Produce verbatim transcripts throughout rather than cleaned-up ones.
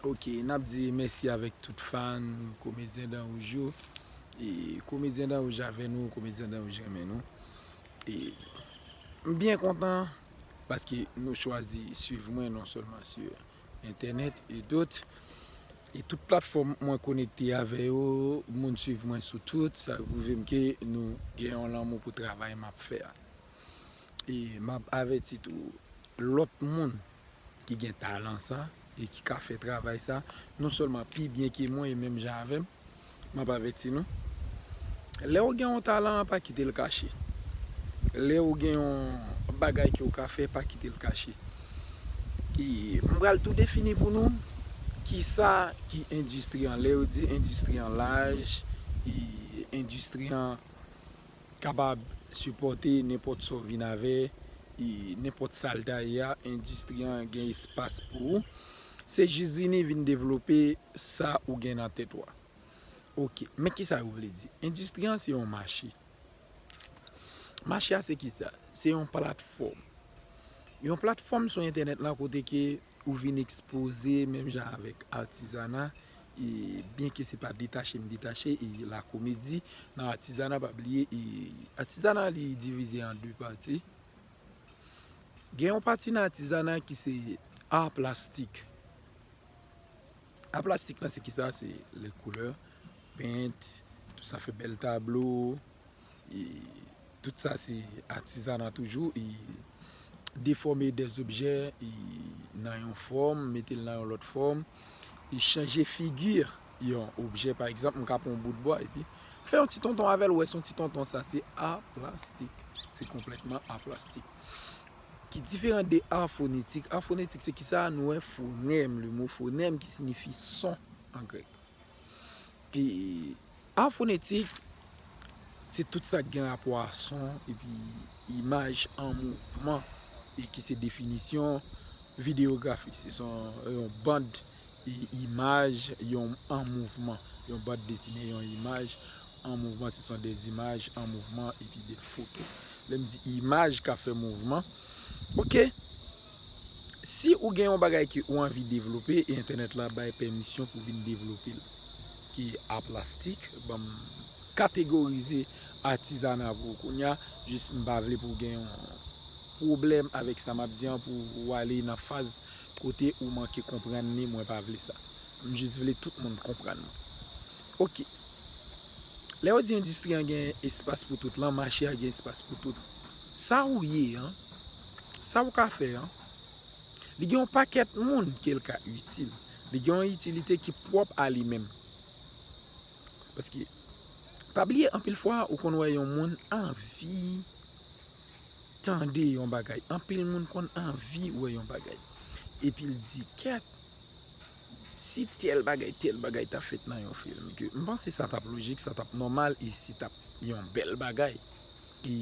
Ok, n ap di mèsi avèk tout fan Komedyen Dan Wouj yo. E Komedyen Dan Wouj avè nou, Komedyen Dan Wouj renmen nou. E m byen kontan paske nou chwazi swiv mwen non sèlman sou entènèt e tout. E tout platfòm mwen konekte avè yo, moun swiv mwen sou tout, sa pwouve m ke nou gen yon lanmou pou travay m ap fè a. E m ap avèti tou lòt moun ki gen talan sa e ki ka fè travay sa, non sèlman pi byen ke mwen e menm jan avè m, m ap avèti nou. Lè ou gen yon talan, pa kite l kache. Lè ou gen yon bagay ke ou ka fè, pa kite l kache. E m pral tou defini pou nou kisa ki endistri an. Lè yo di endistri an laj, e endistri an kapab sipòte nenpòt sa w vin avè, e nenpòt sa l ta ye a, endistri an gen espas pou ou. Se jis vini, vin devlope sa ou gen nan tèt ou a. Ok, men kisa yo vle di? Endistri an se yon mache. Mache a se kisa? Se yon platfòm. Yon platfòm sou entènèt la kote ke ou vin ekspoze menm jan avèk atizana, e byen ke se pa detache m detache, e lakomedi nan atizana, pa bliye, e atizana li divize an de pati. Gen yon pati nan atizana ki se a plastik. A plastik lan se kisa? Se lè koulè, pent, tout sa fè bèl tablo, e tout sa se atizana toujou, e defòme dèzobjè, e nan yon fòm, mete l nan yon lòt fòm, e chanje figi yon objè. Pa egzanp, m ka pran yon bout bwa epi fè yon ti tonton avè l, ou wè se yon ti tonton, sa se a plastik. Se konplètman a plastik. Ki diferan de a fonetik. A fonetik se kisa? Nou wè fonèm, le mo fonèm ki siyifi son an grèk. E a fonetik, se tout sa k gen rapò a son epi imaj an mouvman, e ki se definisyon videyografi. Se son, yon band, e, imaj yon an mouvman. Yon band desine, yon imaj an mouvman, se son des images en mouvement epi de foto. Lè m di imaj ka fè mouvman, ok, si ou gen yon bagay ke ou anvi devlope, e entènèt la bay pèmisyon pou vin devlope l, ki a plastik, ban m kategorize atizana pou ou kounye a, jis m pa vle pou w gen yon pwoblèm avèk sa m ap di an, pou ou ale nan faz kote ou manke konprann li, mwen pa vle sa. M jis vle tout moun konprann mwen. Ok. Lè yo di endistri an gen espas pou tout lan, mache a gen espas pou tout. Sa ou ye an, sa ou ka fè an, li gen yon pakèt moun ke l ka itil. Li gen yon itilite ki pwòp a li menm. Paske, pa bliye, anpil fwa, ou konn wè yon moun anvi tande yon bagay. Anpil moun konn anvi wè yon bagay. Epi l di, kèt, si tèl bagay, tèl bagay ta fèt nan yon fim, ke m panse sa t ap lojik, sa t ap nòmal, e si t ap yon bèl bagay. E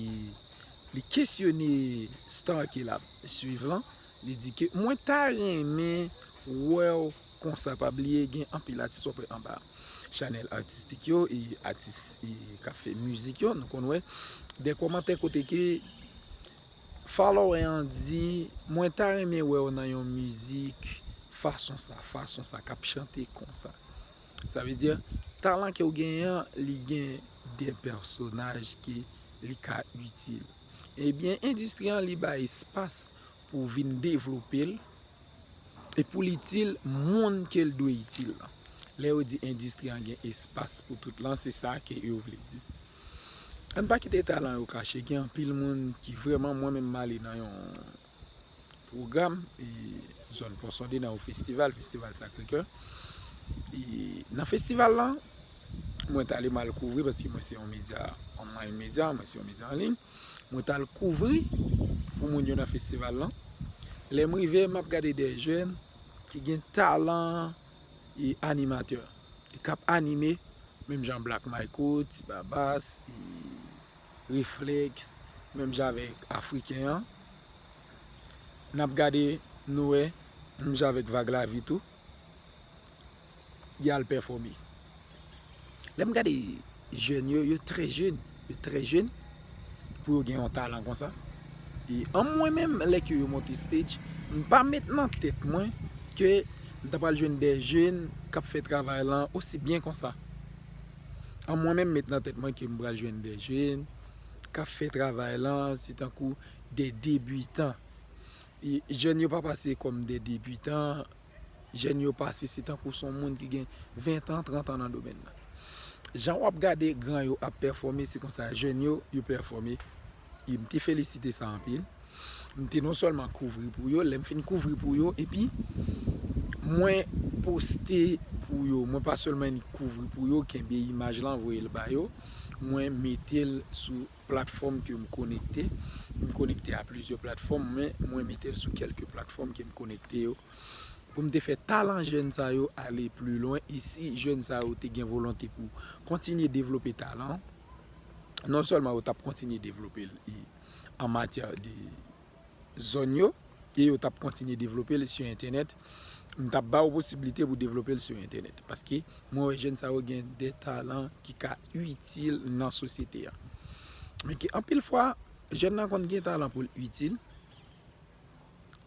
li kesyone star ke l ap swiv lan, li di ke mwen ta renmen wè w konsa. Pa bliye, gen anpil atis w ap wè anba chanèl atistik yo, e atis, e k ap fè mizik yo, nou konn wè de kòmantè kote ke follower an di, mwen ta renmen wè w nan yon mizik fason sa, fason sa, k ap chante konsa. Sa vle di, talan ke w genyen an, li gen de pèsonaj ke li ka itil. Ebyen, endistri an, li bay espas pou vin devlope l, e pou l itil moun ke l dwe itil lan. Lè yo di endistri an gen espas pou tout lan, se sa ke yo vle di. Ann pa kite talan yo kache. Gen anpil moun ki vrèman, mwen menm m ale nan yon pwogram, e, zòn Pon Sonde nan yon festival, Festival Sacré-Cœur. E nan festival lan, mwen t ale m al kouvri paske mwen se yon medya online medya, mwen se yon medya an liy. Mwen t al kouvri pou moun yo nan festival lan. Lè m rive, m ap gade de jèn ki gen talan e animatè. E k ap anime, menm jan Black Michael, Ti Babas, e Reflex, menm jan avèk Afriken an. N ap gade, nou wè, menm jan avèk Vag Lavi tou. Y al pèfòme. Lè m gade jèn yo, yo trè jèn, yo trè jèn, pou yo gen yon talan konsa. E an mwen menm, lè ke yo monte stage, m pa met nan tèt mwen ke M ta pral jwenn de jèn k ap fè travay lan osi byen konsa. An mwen menm met nan tèt mwen ke m pral jwenn de jèn k ap fè travay lan, se tankou de debitan. E jèn yo pa pase kòm de debitan, jèn yo pase se tankou se yon moun ki gen ven tan, trant an nan domèn nan. Jan w ap gade gran yo ap pèfòme, se konsa jèn yo, yo pèfòme. E m te felisite sa anpil. M te non sèlman kouvri pou yo, lè m fin kouvri pou yo, epi mwen poste pou yo. Mwen pa sèlman kouvri pou yo, kenbe imaj lan, voye l ba yo. Mwen mete l sou platfòm ke m konekte. M konekte a plizyè platfòm, men mwen mete l sou kèlke platfòm ke m konekte yo. Pou m te fè talan jèn sa yo ale pli lwen, e si jèn sa yo te gen volonte pou kontinye devlope talan, non sèlman yo t ap kontinye devlope l e an matyè de zòn yo, e yo t ap kontinye devlope l sou entènèt. M t ap ba yo posiblite pou devlope l sou entènèt. Paske mwen wè jèn sa yo gen de talan ki ka itil nan sosyete a. Men ke anpil fwa, jèn nan konn gen talan pou l itil,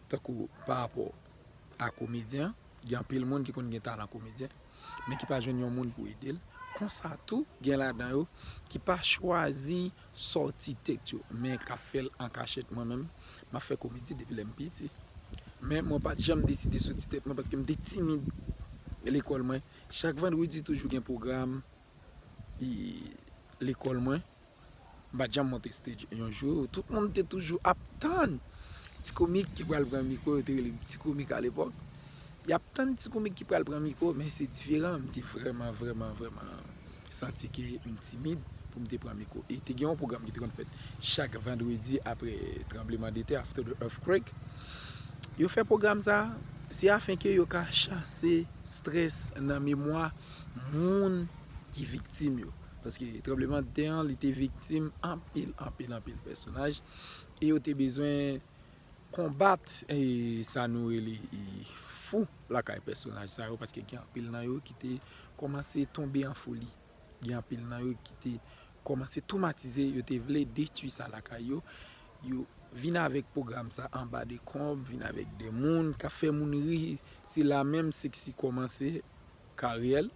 tankou pa rapò a komedyen, gen anpil moun ki konn gen talan komedyen, men ki pa jwenn yon moun pou ede l. Konsa tou, gen ladan yo ki pa chwazi sòti tèt yo, men k ap fè l an kachèt. Mwen menm, m ap fè komedi depi lè m piti. Men mwen pa t janm deside sòti tèt mwen paske m te timid lekòl mwen. Chak vandredi toujou gen pwogram e, lekòl mwen. M pa t janm monte stage yon jou. Tout moun te toujou ap tann Ti Komik ki pral pran mikwo, yo te rele m Ti Komik alepòk. Y ap tann Ti Komik ki pral pran mikwo, men se diferan. M te vrèman, vrèman, vrèman santi ke m timid pou m te pran mikwo. E te gen yon pwogram ki te konn fèt chak vandredi apre tranblemanntè, after the earthquake. Yo fè pwogram sa, se afenke yo ka chase strès nan memwa moun ki viktim yo. Paske tranblemanntè an, li te viktim anpil, anpil, anpil pèsonaj. E yo te bezwen konbat e, sa nou rele e, fou lakay pèsonaj sa yo, paske gen anpil nan yo ki te kòmanse tonbe an foli. Gen anpil nan yo ki te kòmanse twomatize, yo te vle detwi sa lakay yo. Yo vin avèk pwogram sa anba de kòb, vin avèk de moun k ap fè moun ri. Se la menm Sexy kòmanse karyè l.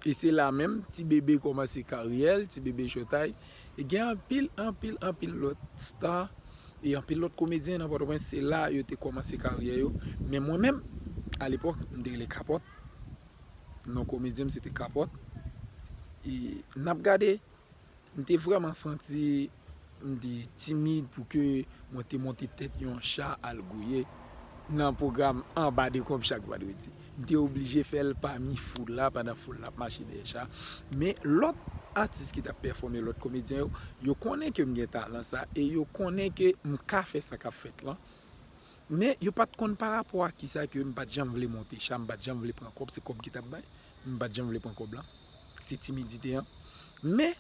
E se la menm Ti Bebe kòmanse karyè l, Ti Bebe Chotay. E gen anpil, anpil, anpil lòt star e anpil lòt komedyen nan Pòtoprens, se la yo te kòmanse karyè yo. Men mwen menm, alepòk, m te rele Kapòt. Non komedyen m se te Kapòt. E n ap gade, m te vrèman santi m te timid pou ke mwen te monte tèt yon cha al gouye nan pwogram anba de kòb chak vandredi. M te oblije fè l pami foul la pandan foul la ap mache dèyè cha. Men lòt atis ki t ap pèfòme, lòt komedyen yo, yo konnen ke m gen talan sa e yo konnen ke m ka fè sa k ap fèt lan. Men yo pa t konn pa rapò a kisa ke m pa t janm vle monte cha, m pa t janm vle pran kòb, se kòb ki t ap bay. M pa t janm vle pran kòb lan. Se timidite an. Men,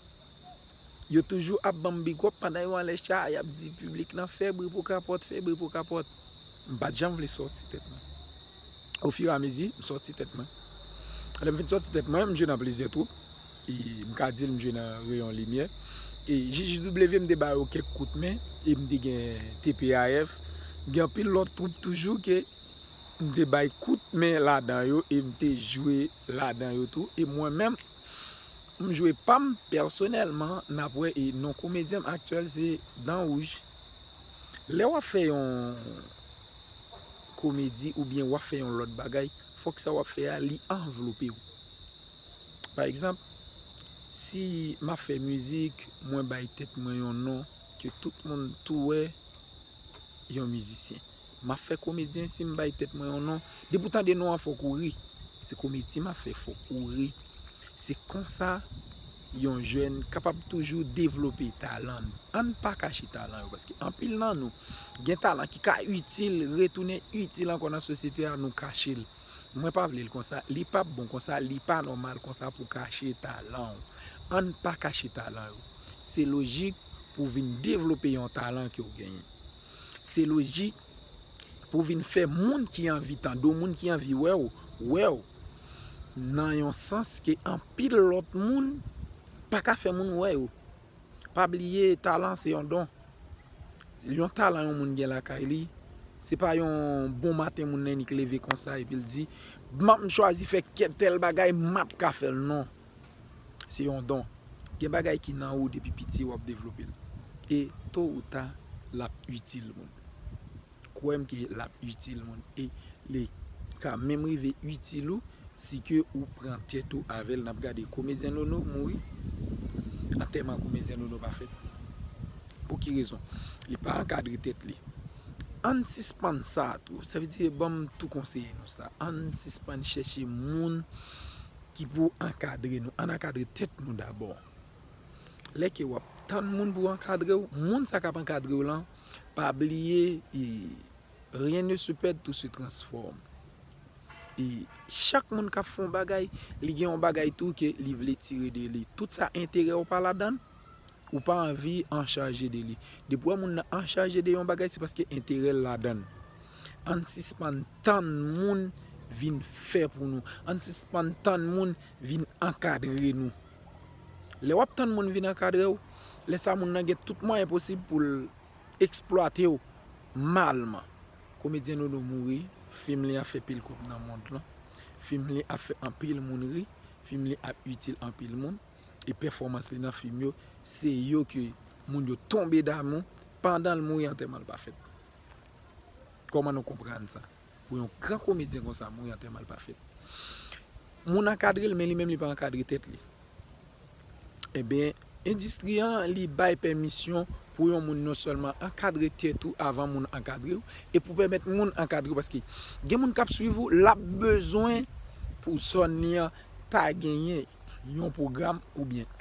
yo toujou ap ban m big up pandan yo anlè cha a, y ap di piblik lan, "Fè bri pou Kapòt, fè bri pou Kapòt." M pa t janm vle sòti tèt mwen. Ofiramezi, m sòti tèt mwen. Lè m fin sòti tèt mwen, m jwe nan plizyè twoup. E m ka di l m jwe nan Reyon Limyè. E J J W m te ba yo kèk kout men, e m te gen T P A F. M gen anpil lòt twoup toujou ke m te bay kout men ladan yo e m te jwe ladan yo tou. E mwen menm, m jwe pa m pèsonèlman, n ap wè, e non komedyen m aktyèl se Dan Wouj. Lè w ap fè yon komedi oubyen w ap fè yon lòt bagay, fòk sa w ap fè a, li anvlope w. Pa egzanp, si m ap fè mizik, mwen bay tèt mwen yon non ke tout moun tou wè yon mizisyen. M ap fè komedyen, si m bay tèt mwen yon non, depi w tande non an, fòk ou ri. Se komedi m ap fè, fòk ou ri. Se konsa yon jèn kapab toujou devlope talan l. Ann pa kache talan yo, paske anpil nan nou gen talan ki ka itil, retounen itil ankò nan sosyete a, nou kache l. Mwen pa vle l konsa, li p ap bon konsa, li pa nòmal konsa pou kache talan w. Ann pa kache talan yo. Se lojik pou w vin devlope yon talan ke w genyen. Se lojik pou w vin fè moun ki anvi tande w, moun ki anvi wè w, wè w. Nan yon sans ke anpil lòt moun pa ka fè moun wè yo. Pa bliye, talan se yon don. Yon talan yon moun gen lakay li, se pa yon bon maten moun nan nik leve konsa epi l di, M ap chwazi fè kè tèl bagay, m ap ka fè l. Non. Se yon don. Gen bagay ki nan ou depi piti, w ap devlope l. E to ou ta, l ap itil moun. Kwè m ke l ap itil moun. E li ka menm rive itil ou si ke ou pran tèt ou avè l. N ap gade komedyen Nono mouri. Antèman komedyen Nono pa fèt. Pou ki rezon? Li pa ankadre tèt li. Ann sispann sa tou. Sa vle di, ban m tou konseye nou sa. Ann sispann chèche moun ki pou ankadre nou. Ann ankadre tèt nou dabò. Lè ke w ap tann moun pou ankadre w, moun sa k ap ankadre w lan, pa bliye, e, rien ne se perd, tout se transforme. E chak moun k ap fè yon bagay, li gen yon bagay tou ke li vle tire de li. Tout sa enterè w pa ladan l, ou pa anvi an chaje de li. Depi w wè moun nan an chaje de yon bagay, se paske enterè l ladan l. Ann sispann tann moun vin fè pou nou. Ann sispann tann moun vin ankadre nou. Lè w ap tann moun vin ankadre w, lè sa moun nan gen tout mwayen posib pou l eksplwate w malman. Komedyen Nono mouri, fim li ap fè pil kòb nan mond lan. Fim li ap fè anpil moun ri, fim li ap itil anpil moun. E pèfòmans li nan fim yo, se yo ke moun yo tonbe damou pandan l mouri, antèman l pa fèt. Kòman nou konprann sa? Pou yon gran komedyen konsa mouri, antèman l pa fèt. Moun ankadre l, men li menm li pa ankadre tèt li. Ebyen, endistri an, li bay pèmisyon pou yon moun non sèlman ankadre tèt ou avan moun ankadre w, e pou pèmèt moun ankadre w, paske gen moun k ap swiv ou, l ap bezwen pou zòn li an ta genyen yon pwogram oubyen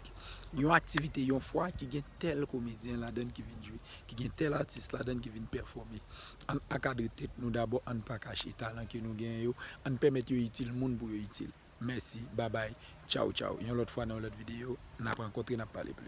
yon aktivite yon fwa ki gen tèl komedyen ladan l ki vin jwe, ki gen tèl atis ladan l ki vin pèfòme. Ann ankadre tèt nou dabò, ann pa kache talan ke nou genyen yo, ann pèmèt yo itil moun pou yo itil. Mèsi, babay, tchaw tchaw. Yon lòt fwa nan yon lòt videyo, n ap rankontre, n ap pale plis.